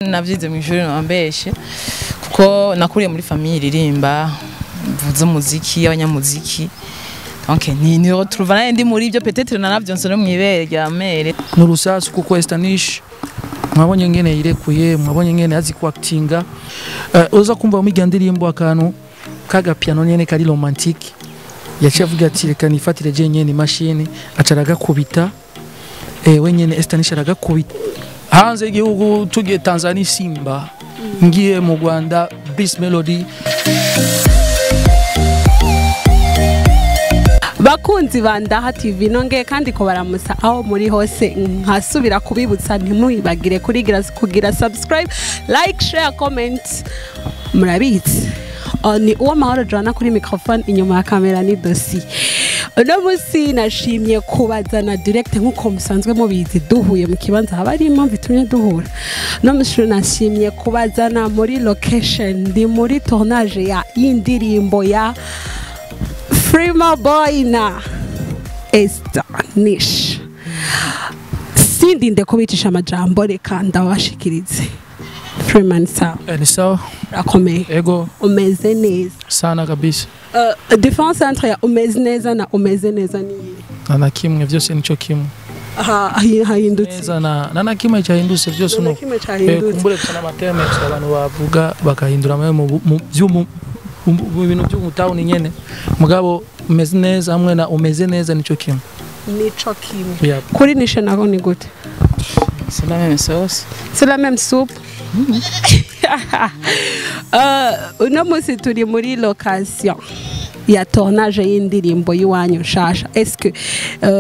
Navyize mw'ishuri nabambeshe kuko nakuriye muri famille iririmba mvuze umuziki y'abanyamuziki, donc ni retrouva naye ndi muri ibyo, peut-être nanavyonse no mw'ibere rya mère. N'urusasu kuko Estanish mwabonye ngene yirekuye, mwabonye ngene azi kuactinga. Uza kumva mu ndirimbo akantu kaga piano nyene kari romantique, yaciye avuga ati reka nifatire je nyene imashini, aca aragakubita. We nyene Estanish aragakubita hanze y'igihugu. Tugiye Tanzania Simba, ngiye mu Rwanda Bruce Melody. Bakunzi ba Ndaha TV, nongeye kandi ko baramutsa aho muri hose, nkasubira kubibutsa ntimwibagire kugira subscribe, like, share, comment, murabizi. Ni Uwamahoro Joanna kuri microphone, inyuma ya kamera ni Dosi. Uno munsi nashimye kubazana direct, nk'uko musanzwe mubizi duhuye mu kibanza haba ari impamvu itumye duhura. Uno munsi nashimye kubazana muri location, ndi muri tournage ya y'indirimbo ya Freema Boy na Esther Nish. Sindinde kubicisha amajambo, reka ndabashikirize. Freeman, sawa? Ni sawa. Urakomeye? Ego. Umeze neza? Sana kabisa. Différence entre ya umeze neza na umeze neza ni iyihe? Na na kimwe, vyose nico kimwe. Aha, hahindutse? Neza na kimwe cyahindutse, vyose Na no kimwe cyahindutse. Kumbure gusa n'ama termes gusa abantu bavuga bakahindura mu bintu by'umutawuni nyene, mugabo umeze neza hamwe na umeze neza nico kimwe. Nico kimwe. Yeah. Kuri Nishe naho ni gute? C'est la même sauce. C'est la même soupe. Uno munsi turi muri location ya tournage y'indirimbo y'iwanyu nshasha. Est-ce que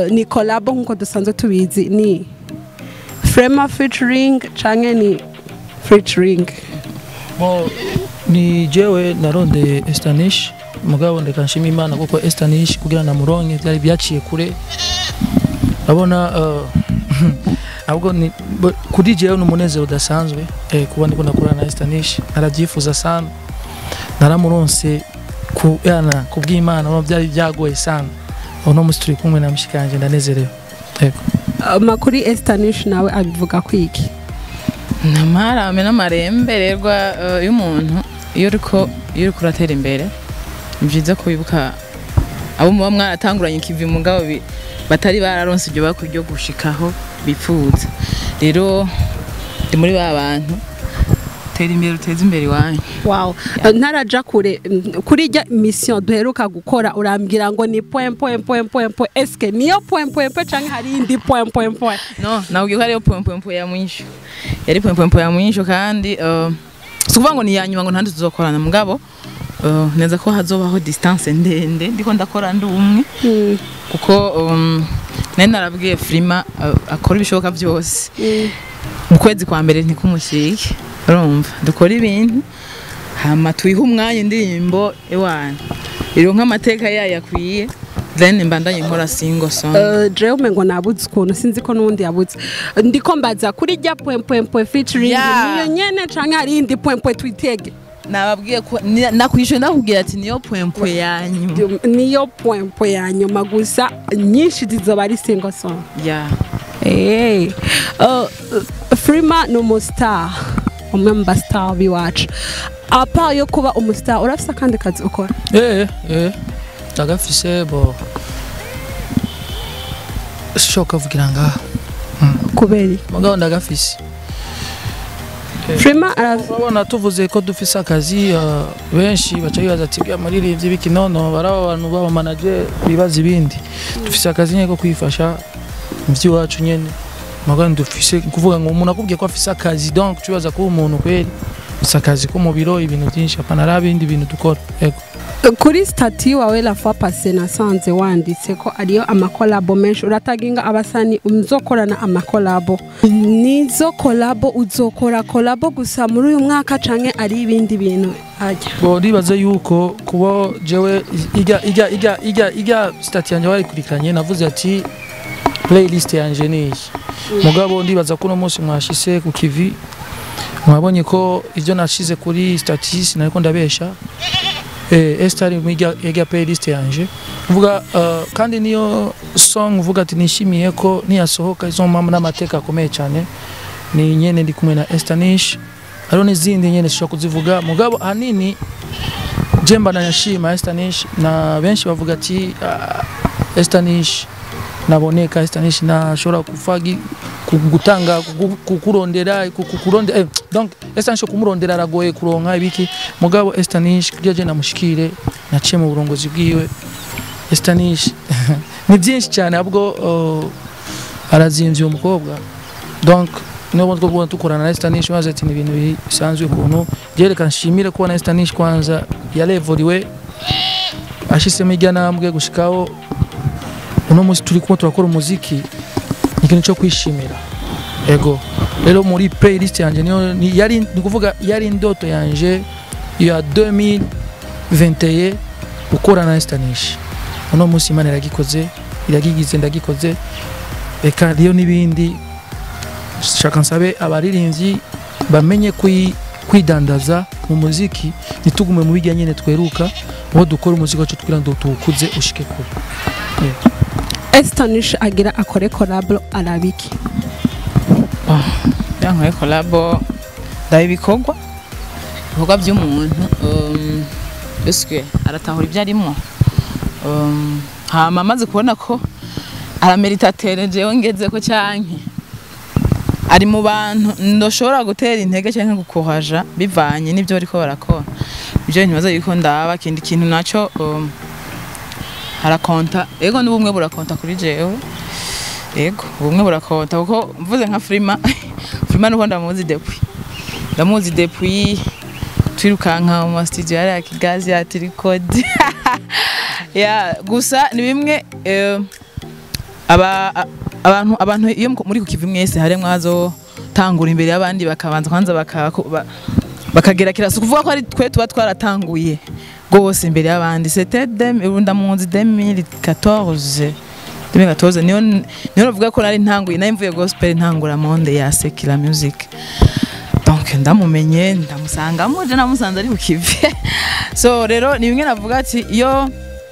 ni collabo nkuko dusanzwe tubizi, ni Frema featuring canke ni featuring? Bon, ni jewe narondeye Estanish, mugabo ndeka nshima Imana kuko Estanish kugira namuronke byari byaciye kure. Urabona, ahubwo ni kuri jewe ni umunezero udasanzwe kuba ndiko nakorana na Estanish. Narabyifuza sana, naramuronse ku yana kubw'Imana, urabona byari byagoye sana. Uno musi turi kumwe na mushikanje, ndanezerewe. Yego. Makuri Estanish nawe abivuga kwiki? Namarame n'amarembererwa y'umuntu, iyo uriko uratera imbere ni byiza ko wibuka abo muba mwaratanguranye ikivi, mugabo batari bararonse ibyo bakwiye byo gushikaho bipfuza. Rero ndi muri ba bantu, tera imbere uteze imbere iwanyu. Wow. Ntaraja kure, kuri ijya mission duheruka gukora urambwira ngo ni point point point point point. Eske niyo point point point canke hari indi point point point? No, nakubwiye ko ariyo point point point ya mwisho, yari point point point ya mwisho, kandi si ukuvuga ngo ni iya nyuma ngo ntandi tuzokorana, mugabo neza ko hazobaho distance ndende ndiko ndakora ndi umwe, kuko nari narabwiye Frima akora ibishoboka byose mu kwezi kwa mbere ntikumushyike. Urumva dukora ibintu hama tuyihe umwanya indirimbo ewana ironka amateka yayo akwiye, then mbandanye nkora single song. Jewe umengo nabuze ukuntu, sinzi ko n'uwundi yabuze. Ndiko mbaza kuri ijya point point point featuring, niyo nyene canke hari indi point point twitege? Nababwiye ko nakwishuye, ndakubwira ati niyo point point yanyu. Niyo point point ya nyuma gusa, nyinshi zizoba ari single song. Yeah. Hey. Frima ni umustar, umwe mu bastar b'iwacu. À part yo kuba umustar, urafise akandi kazi ukora? Ndagafise, bo sishoka kuvugira ngaha. Kubera iki? Mugabo ndagafise. Frema Urabona tuvuze ko dufise akazi, benshi baca bibaza ati bya muririmbyi biki. Nono baraba abantu baba manager bibaza ibindi. Dufise akazi nyene ko kwifasha mu by'iwacu nyene, mugabo dufise kuvuga ngo umuntu akubwiye ko afise akazi, donc tubaza kuba umuntu kweri ufise akazi ko mu biro, ibintu byinshi, apana ari abindi bintu dukora. Yego. Kuri statut wawe la fois passée nasanze wanditse ko ariyo amakolabo menshi, urataginga abasani muzokorana amakolabo. Nizo kolabo uzokora kolabo gusa muri uyu mwaka canke ari ibindi bintu ajya? Bo ndibaza yuko kuba jewe ijya statut yanjye bayikurikiranye, navuze ati playlist yanje ni iyi, mugabo ndibaza ko uno munsi mwashise ku kivi, mwabonye ko ibyo nashize kuri statut nariko ndabesha. Esther ari muri ijya playlist yanje uvuga, kandi niyo song uvuga ati nishimiye ko niyasohoka izo mpamvu n'amateka akomeye cyane. Ni nyene ndi kumwe na Estanish, hariho n'izindi nyene sishobora kuzivuga, mugabo ahanini je mba nayashima Estanish. Na benshi bavuga ati Estanish naboneka, Estanish nashobora kufagi gutanga kukurondera kukurondera, donc Estanish kumurondera aragoye kuronka ibiki, mugabo Estanish kugira je namushikire naciye mu burongozi bwiwe. Estanish ni byinshi cyane, ahubwo arazimvye uwo mukobwa, donc niyo two tukorana na Estanish maze ati ni ibintu bisanzwe ukuntu byereka. Nshimire kubona Estanish kwanza yarevuriwe ashisemo ijya ntambwe gushikaho uno munsi turi kumwe turakora umuziki, ni ikintu cyo kwishimira. Ego rero muri playlist yanje niyo yari, ni kuvuga yari indoto yanje ya 2021 gukorana na Estanish. Uno munsi Imana iragikoze, iragigize, ndagikoze. Reka rero n'ibindi shaka nsabe abaririmbyi bamenye kwidandaza mu muziki, ntitugume mu bijya nyene tweruka, aho dukora umuziki wacu kugira ngo tuwukuze ushike kure. Estanish agira akore collab arabiki? Yankore collab ndabikorwa ibikorwa by'umuntu, eske aratahura ibyo arimo, hama amaze kubona ko aramerita tere jewe ngeze ko canke ari mu bantu ndoshobora gutera intege canke gukohaja bivanye n'ibyo bariko barakora. Ibyo ntibaza yuko ndaba kindi kintu naco harakonta. Ego n'ubumwe burakonta kuri jewe, ego ubumwe burakonta, kuko mvuze nka Frima Frima nuko ndamuzi depuis twirukanka mu studio yari Kigazi ya Tricod ya gusa ni bimwe abantu iyo muri kukiva mwese hari mwazo tangura imbere y'abandi bakabanza kwanza bakagera kirasi, kuvuga ko ari twe tuba twaratanguye gose imbere y'abandi. C'était ndamuzi 2014 niyo navuga ko nari ntanguye, nari mvuye gospel ntangura monde ya secular music, donc ndamumenye ndamusanga muje namusanze ari kukivi. So rero ni bimwe navuga ati iyo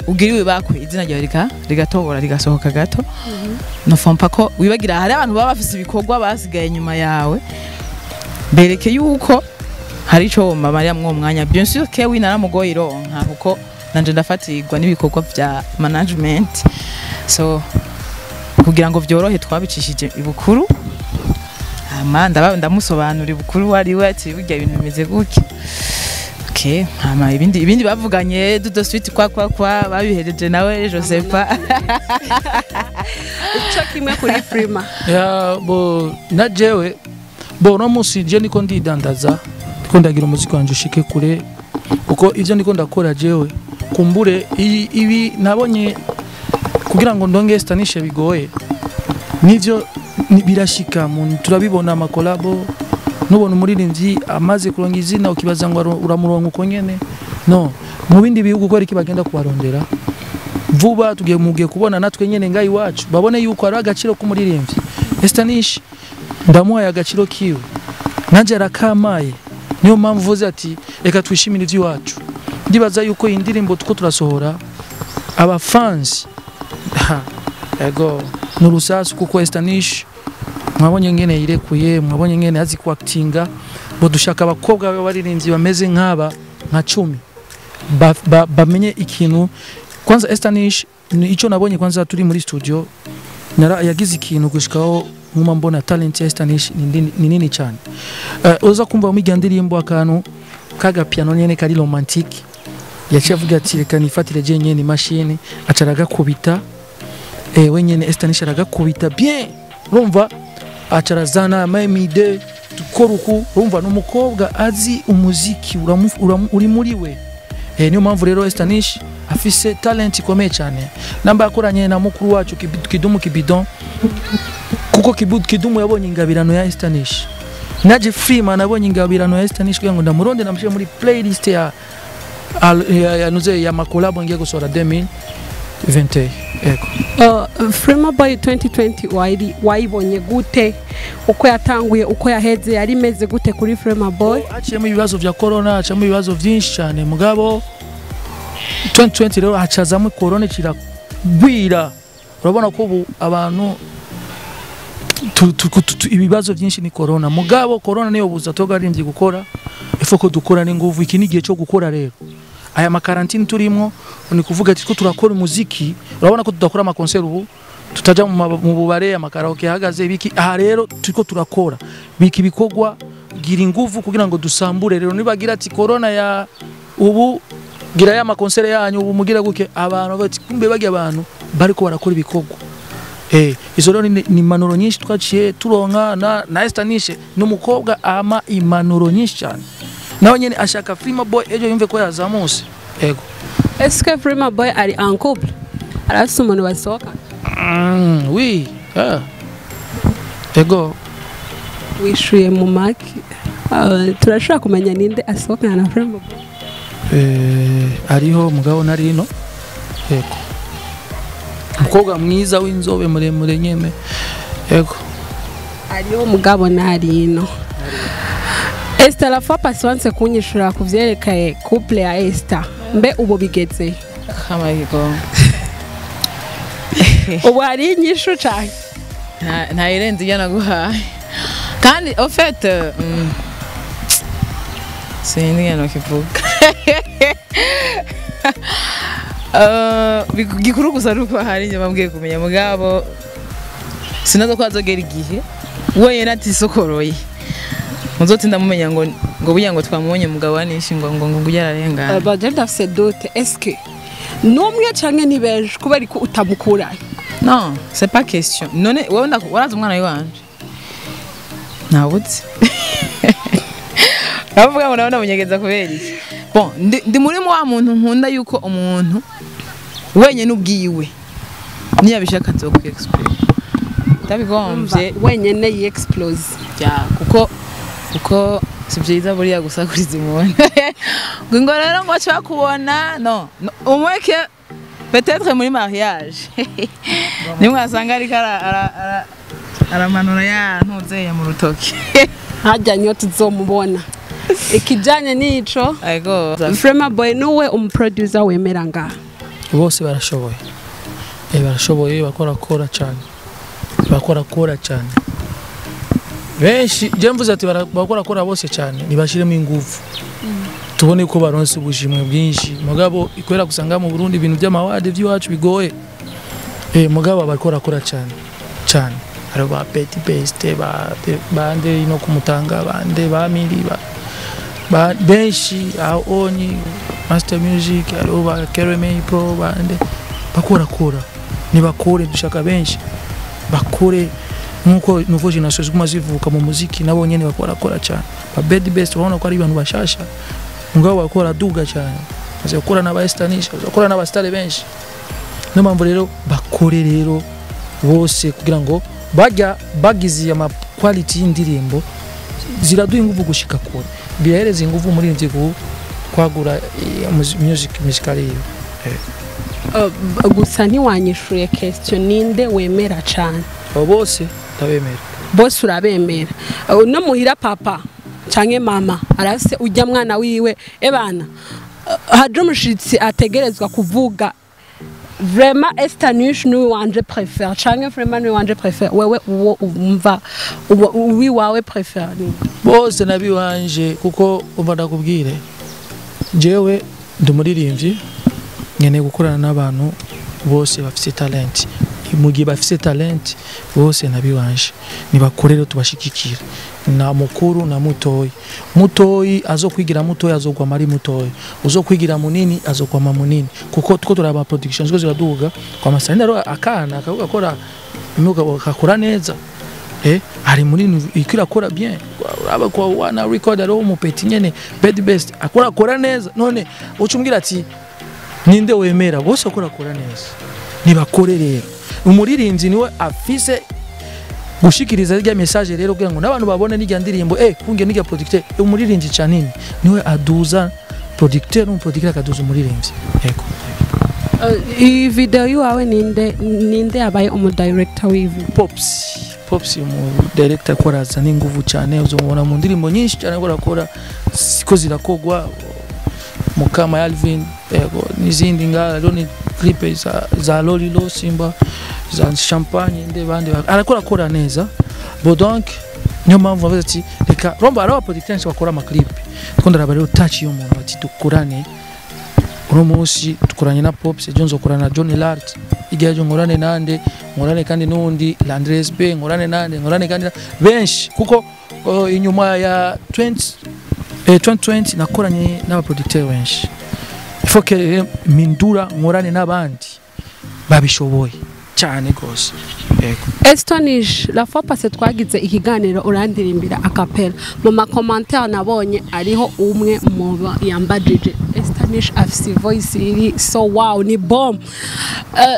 ugiriwe bakwe izina ryawe rigatobora rigasohoka gato, no fompa ko wibagira hari abantu baba bafise ibikorwa basigaye nyuma yawe, bereke yuko hari ico mama mwo mwanya. Bien sûr que we naramugoye ironka kuko nanje ndafatirwa n'ibikorwa vya management, so kugira ngo vyorohe twabicishije ibukuru, hama ndamusobanura ibukuru wari we ati burya ibintu bimeze gutya. Okay, hama ibindi bavuganye dudo suite kwa babihereje nawe Josepha. Ico kimwe kuri Frima. Ya bo na jewe bo no musi je niko ndidandaza, ndiko ndagira umuziki wanje ushike kure, kuko ivyo ndiko ndakora jewe kumbure ibi nabonye kugira ngo ndonge Estanish bigoye, nivyo birashika mu turabibona amakolabo, nubona umuririmbyi amaze kuronga izina ukibaza ngo uramuronka uko nyene. No mu bindi bihugu ko ariki bagenda kubarondera vuba, tugiye mugiye kubona natwe nyene ngai wacu babone yuko ari agaciro k'umuririmbyi. Estanish ndamuhaye agaciro kiwe nanje arakamaye, niyo mpamvu vuze ati reka twishimire iby'iwacu. Ndibaza yuko indirimbo tuko turasohora aba fans ego nurusasu, kuko Estanish mwabonye ngene yirekuye, mwabonye ngene azi kuactinga, bo dushaka abakobwa b'abaririmbyi bameze nk'aba nka 10 bamenye ikintu. Kwanza Estanish ico nabonye kwanza turi muri studio yagize ikintu gushikaho nkuma mbona talent ya Estanish ni nini cyane. Uza kumva mu ndirimbo akantu kaga piano nyene kari romantique, yaciye avuga ati reka nifatire je nyene machine, acaraga kubita we nyene Estanish aragakubita bien, urumva acarazana amide tukoruku, urumva n'umukobwa azi umuziki uri muri we. Niyo mpamvu rero Estanish afise talent ikomeye cyane, namba yakoranye na mukuru wacu Kidumu Kibidon, kuko Kidumu yabonye ingabirano ya Estanish, naje Freeman nabonye ingabirano ya Estanish kugira ngo ndamuronde namushyire muri playlist ya nuze ya makolabo ngiye gusohora 2021. Ego Frima Boy 2020 wayibonye gute, uko yatanguye uko yaheze yari meze gute kuri Frima Boy? Haciyemo ibibazo vya corona, haciyemo ibibazo byinshi cyane, mugabo 2020 rero hacazamo corona kiragwira. Urabona ko ubu abantu Ibibazo byinshi ni corona, mugabo corona niyo buza togarimvye gukora, ifo ko dukora n'inguvu. Iki ni gihe cyo gukora rero. Aya makarantine turimo ni kuvuga ati ko turakora umuziki, urabona ko tudakora ama concert ubu, tutaja mu bubare, amakaraoke ahagaze biki. Aha rero turiko turakora biki bikogwa, gira inguvu kugira ngo dusambure. Rero nibagira ati corona ya ubu gira ya makonsere yanyu ubu mugira guke, abantu bati kumbe bagiye abantu bariko barakora ibikogwa. Izo rero ni impanuro nyinshi twaciye turonka na Estanishe n'umukobwa ama impanuro nyinshi cyane, nawe nyene ashaka Frima Boy ejo yumve ko yazamuse. Ego, est-ce que Frima Boy ari en couple, arafise umuntu basohoka? Oui, ego. Wishuye mu maki, turashobora kumenya ninde asohokana na Frima Boy? Ariho mugabo narino. Ego, umukobwa mwiza w'inzobe muremure nyene. Ego, ariho mugabo narino. Esther la fois passée wanse kunyishura kuvyerekeye couple ya Esther, mbe ubu bigeze kamahigo? Ubu hari inyishu cyane? Nta irenze ibyo naguhaye, kandi au fait sinzi ngeno kivuga. Gikuru gusa nuko hari njye bambwiye kumenya, mugabo sinazo ko azogera igihe wenyine atisokoroye muzotinda mumenya ngo buya ngo twamubonye mugabo wanishi ngo ngo ngo yararengana. Baje ndafise doute, est-ce que numwe canke ni benshi kubera ko utamukura? Non, c'est pas question. None wewe warazi umwana wanje ntabutse bavuga ngo nabona munyegeza kubera iki? Bon, ndi muri wa muntu nkunda yuko umuntu wenyene ubwiwe niyabishaka nzokwiexprime tabigombye wenyene yexplose ya, kuko si byiza buriya gusakuriza umuntu ngo rero ngo aca kubona no umweke peut-être muri mariage nimwe asanga ariko aramanura ya ntuzeya mu rutoki hajya niyo tuzomubona. Ikijanye nico, ego Frema Boy nuwe umuproducer wemera nga bose barashoboye. Barashoboye, bakorakora cyane, bakorakora cyane benshi. Je mvuze ati bakorakora bose cyane, nibashiremo inguvu tubone ko baronse ubushimwe bwinshi. Mugabo ikwera gusanga mu Burundi ibintu by'amawade by'iwacu bigoye. Mugabo bakorakora cyane cyane, hari ba Petit Best, ba bande ino kumutanga, bande ba miri ba benshi, aho oni Master Music, hariho ba Kereme Pro, bande bakorakora. Nibakore, dushaka benshi bakore nkuko nouveau génération ziguma zivuka mu muziki, nabo nyene bakorakora cyane. Ba Bad Best urabona ko ari abantu bashasha, mugabo bakora duga cyane, baze gukora n'aba Estanisha, baze gukora n'aba star benshi. Niyo mpamvu rero bakore rero bose kugira ngo bajya bagize ama quality y'indirimbo ziraduha inguvu gushika kure, bihereza inguvu muri mvye kwagura music musical iyo. Gusa ntiwanyishuye question, ninde wemera cyane? Abo bose ndabemera. Bose urabemera. No muhira papa canke mama arafise ujya mwana wiwe ebana haje umushitsi ategerezwa kuvuga vraiment Estanish niwe wanje préfère canke vraiment niwe wanje préfère, wewe uwo umva uwi wawe préfère? Bose nabiwanje, kuko umva ndakubwire, jewe ndi umuririmbyi nkeneye gukorana n'abantu bose bafise talent. Mu gihe bafise talent bose nabiwanje, nibakorere tubashigikira, na mukuru na mutoyi. Mutoyi azokwigira mutoyi azogwama ari mutoyi, uzokwigira munini azogwama munini, kuko tuko turaba production ziko ziraduga kwa masani rero akana akakora imuga kakora neza. Ari munini ikirakora bien, aba kwa wana record ari umupeti nyene Bad Best akora kora neza. None ucumbwira ati ninde wemera? Bose akora kora neza, nibakore rero. Umuririmbyi niwe afise gushikiriza rya message rero kugira ngo n'abantu babone n'irya ndirimbo, kunge n'irya producteur. Umuririmbyi canini niwe aduza producteur, n'umuproducteur akaduza umuririmbyi. Yego. Iyi video yiwawe ninde yabaye umudirector w'ivi? Pops umu director akoraza n'inguvu cyane, uzomubona mu ndirimbo nyinshi cyane akora siko zirakogwa Mukama Alvin, yego, n'izindi nga rero ni clip za Lolilo Simba, za Champagne, nde bandi arakora kora neza. Bon, donc niyo mpamvu bavuze ati reka romba ari abaproducteurs bakora amaclip, twondera raba rero touch y'umuntu bati dukorane. Uno munsi dukoranye na Pops, ejo nzokorana na John Lart, igihe ejo nkorane nande, nkorane kandi n'undi Landres B, nkorane nande, nkorane kandi benshi, kuko inyuma ya 20 2020 nakoranye n'abaproducteurs benshi. Il faut que mindura nkorane n'abandi babishoboye cyane gose. Yego. Estonish, la fois passée twagize ikiganiro urandirimbira a cappella. Mu macommentaires nabonye ariho umwe mu yambajije: "Estonish afise voice iri so wow, ni bomb."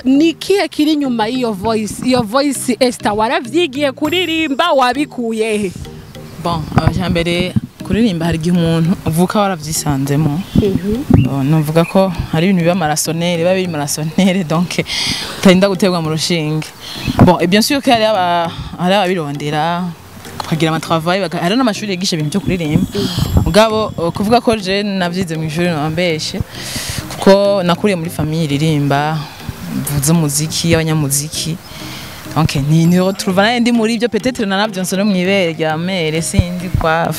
Ni kihe kiri inyuma y'iyo voice? Iyo voice, Esther, waravyigiye kuririmba, wabikuye he? Bon, mbere kuririmba hari igihe umuntu uvuka waravyisanzemo. Bon, nuvuga ko hari ibintu biba marasonere, biba biri marasonere, donc utarinda guterwa mu rushinge. Bon, et bien sûr que hari ababirondera bakagira ama travail, hari n'amashuri yigisha ibintu byo kuririmba. Mugabo kuvuga ko je navyize mu ishuri nabambeshe, kuko nakuriye muri famille iririmba, mvuze umuziki, y'abanyamuziki. Donc ni retrouva naye ndi muri ibyo, peut-être nanavyo nsone mw'ibere rya mère, sindi kwa.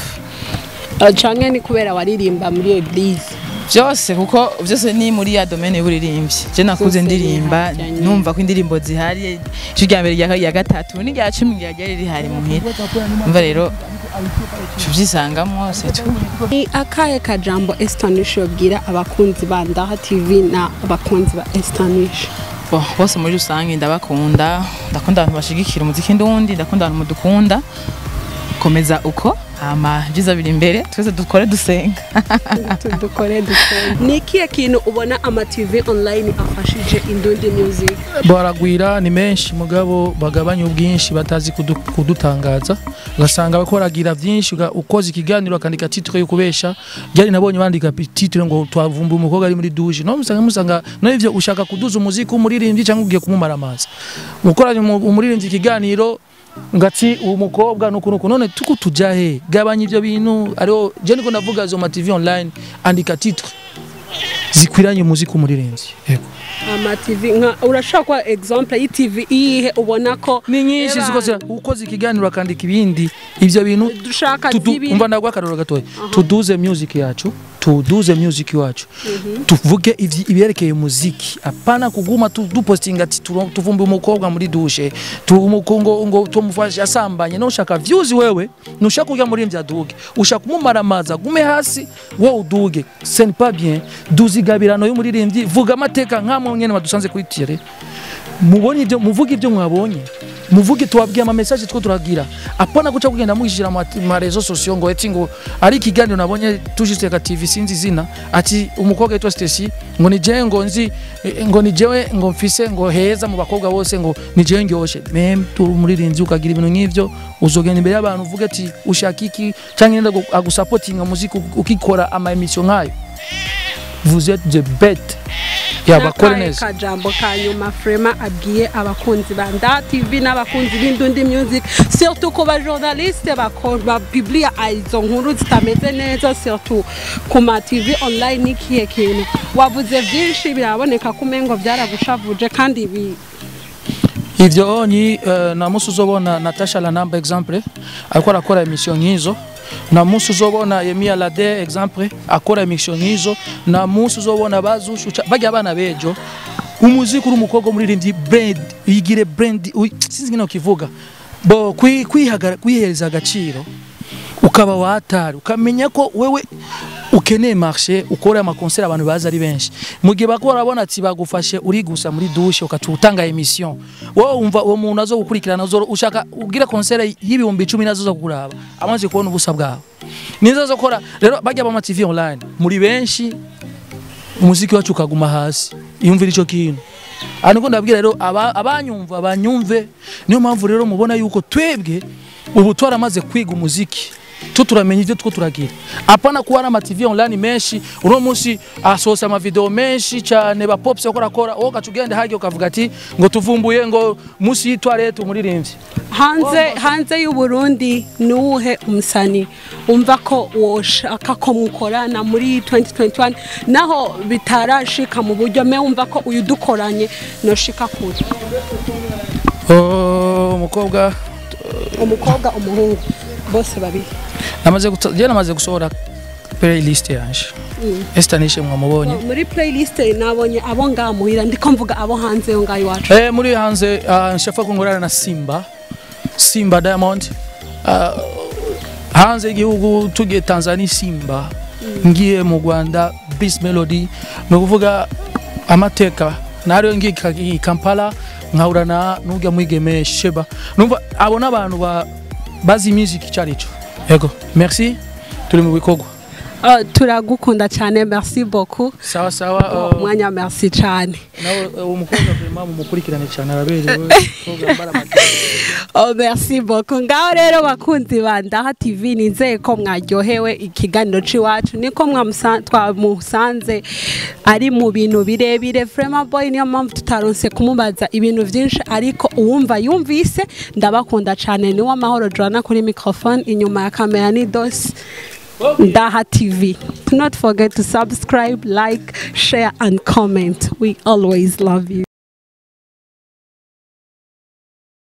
Canke ni kubera waririmba muri église? Byose, kuko byose ni muri ya domaine y'uburirimbyi. Je nakuze Byose ni ndirimba, hajyanye. numva ko indirimbo zihari, ijwi rya mbere, rya kabiri, rya gatatu n'irya 10 ryari rihari muhira. Umva rero tuvyisangamo, c'est tout. Ni akahe kajambo Estonish yobwira abakunzi ba Ndaha TV na abakunzi ba Estonish? Bon, bose muri rusange ndabakunda. Ndakunda abantu bashigikira umuziki ndundi, ndakunda abantu mudukunda. Komeza uko, hama ibyiza biri imbere, twese dukore dusenga. Dukore dusenga. Ni ikihe kintu ubona ama TV online afashije Indundi Music? Baragwira ni menshi, mugabo bagabanya ubwinshi, batazi kudutangaza. Ugasanga bariko baragira byinshi, ukoze ikiganiro akandika titre yo kubesha. Byari nabonye bandika titre ngo twavumbuye umukobwa ari muri douche. No musanga no ivyo ushaka kuduza umuziki w'umuririmbyi cyangwa ugiye kumumara amazi ukoranye umuririmbyi ikiganiro ngati uwo mukobwa nuku nuku, none tuku tuja he? Gabanya ivyo bintu. Ariho je niko ndavuga zo ma TV online, andika titre zikwiranye umuziki w'umuririmbyi. Yego. Ama TV nka urashaka kuba exemple y'TV iyihe ubona ko Ni nyinshi. Eba. Zikoze ukoze ikiganiro akandika ibindi, ivyo bintu Dushaka zibiri. Umva, ndaguha akarorero gatoya. Tuduze music yacu, tuduze music wacu, tuvuge ibyerekeye muziki, apana kuguma dupostinga ati tuvumbe umukobwa muri douche, ngo ngo tumufashe asambanye. No ushaka views wewe, nushaka kurya muri aduge, ushaka kumumara amazi agume hasi, wowe uduge, ce n'est pas bien. Duze igabirano y'umuririmbyi, vuga amateka nkamwe nyene badusanze kuri télé, mubonye ibyo, muvuge ibyo mwabonye, muvuge tubabwiye ama message two turagira, apana guca kugenda mugishira mu ma réseaux sociaux ngo eti ngo ari ikiganiro nabonye tujiste ka TV, sinzi izina, ati umukobwa yitwa Stacy ngo ni jewe ngo nzi ngo ni jewe ngo mfise ngo heza mu bakobwa bose, ngo ni jewe ngyoshe. Même tu umuririmbyi ukagira ibintu nk'ivyo, uzogenda imbere y'abantu uvuge ati ushaka iki, cyangwa nenda agusupportinga muziki ukikora ama émission nkayo? Vous êtes des bêtes ya bakore N'akahe neza. kajambo ka nyuma Frema abwiye abakunzi ba Nda TV n'abakunzi b'Indundi Music, surtout ku ba journaliste bapublia izo nkuru zitameze neza, surtout ku ma TV online? Ikihe kintu? Wavuze byinshi, biraboneka ko umengo byaragushavuje kandi bi Ivyo ni na musi uzobona Natasha Lanamba exemple ariko arakora émission nk'izo, na musi uzobona Yemia Lade exemple akora émission nk'izo, na musi uzobona bazushu bajya abana bejo umuziki. Uri umukobwa umuririmbyi, brand yigire brand, sinzi ngino kivuga bo kwihagara, kwihereza agaciro, ukaba watari, ukamenya ko wewe ukeneye marché, ukora ama concert abantu baza ari benshi. Mu gihe bako barabona ati bagufashe uri gusa muri douche ukatutanga émission, wowe umva uwo muntu azo gukurikirana uzo ushaka ugira concert y'10,000 nazo zo kukuraba amaze kubona ubusa bwawe nizo zo kora. Rero bajya ba TV online muri benshi, umuziki wacu ukaguma hasi. Yumvira ico kintu niko ndabwira rero abanyumva banyumve. Niyo mpamvu rero mubona yuko twebwe ubu twaramaze kwiga umuziki, tu turamenya ivyo two turagira, apana kuba n'ama TV online menshi. Uno munsi asohotse ama video menshi cyane ba pops akora akora, wowe ugaca ugenda harya ukavuga ati ngo tuvumbuye ngo munsi y'itoilette umuririmbyi. Hanze y'u Burundi ni uwuhe umusani umva ko woshaka ko mukorana muri 2021, naho bitarashika mu buryo me wumva ko uyu dukoranye noshika kure? Oh, umukobwa Umukobwa, umuhungu, bose babiri. Namaze je namaze gusohora playlist yanje. Estanishe mwamubonye. Muri playlist nabonye abo ngaha muhira, ndiko mvuga abo hanze yo ngaho iwacu. Muri hanze nshafa ko ngorana na Simba, Simba Diamond. Hanze y'igihugu tugiye Tanzania, Simba, ngiye mu Rwanda, Beast Melody, ni ukuvuga amateka nariyo. Ngiye i Kampala nkahura n'urya mwigeme Sheba, numva abo n'abantu bazi music icyo ari cyo. Yego, merci, turi mu bikorwa. Oh, turagukunda cyane, merci beaucoup. Sawa sawa. Umwanya, merci cyane. Nawe uwo mukobwa vraiment mumukurikirane cyane, araberewe, umukobwa wambara Oh, merci beaucoup. Ngaho rero bakunzi ba Ndaha TV, nizeye ko mwaryohewe ikiganiro c'iwacu. Niko twamusanze ari mu bintu birebire Frema Boy, niyo mpamvu tutaronse kumubaza ibintu byinshi, ariko uwumva yumvise. Ndabakunda cyane, ni Amahoro Joanna kuri microphone, inyuma ya kamera ni Dos. Ndaha TV. Do not forget to subscribe, like, share and comment. We always love you.